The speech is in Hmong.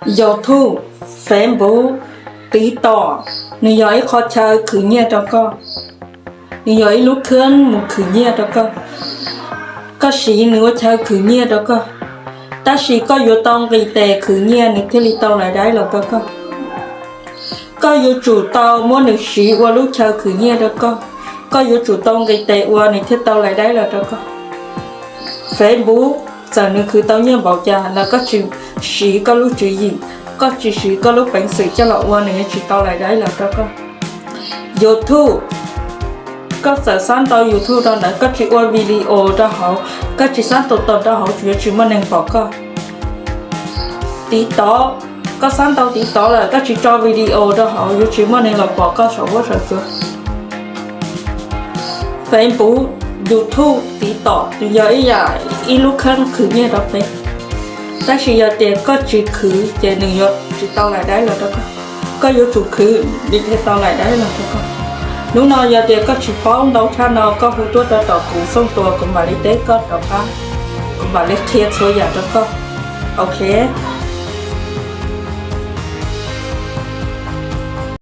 YouTube, Facebook, TikTok, nws yog ib qho chaw khwv nyiaj rau koj. Nws yog ib lub khab mus khwv nyiaj rau koj. Koj siv nws ua chaw khwv nyiaj rau koj, tab sis koj yuav tau nqis tes khwv nyiaj nws thiaj li tau lais daib los rau koj. Koj yuav tsum tau muab nws siv ua lub chaw khwv nyiaj rau koj. Koj yuav tsum tau nqis tes ua nws thiaj tau lais daib los rau koj. Facebook, txawm nws khwv tau nyiaj npaum cas los koj tsis siv koj lub tswv yim, koj tsis siv koj lub peev xwm coj los ua nws yuav tsis tau lais daib los rau koj. YouTube, koj txawm xab ntau YouTube rau ntawd koj tsis ua video rau hauv, koj tsis xab tus tau rau hauv yuav tsis muaj neeg pom koj. TikTok, koj xab ntau TikTok lawm koj tsis tso video rau hauv yuav tsis muaj neeg los pom koj saum huab saum cua. Facebook, YouTube, TikTok nws yog ib yam ib lub khab khwv nyiaj rau peb, tab sis yog tias koj tsis khwv ces nws yuav tsis tau lais daib los rau koj. Koj yuav tsum khwv nws thiaj tau lais daib los rau koj. Hnub no yog tias koj tsis paub ntau tshaj no koj hu tuaj rau tom kuv xooj tua kuv mam li teb koj rov qab, kuv mam li qhia txhua yam rau koj. Ok.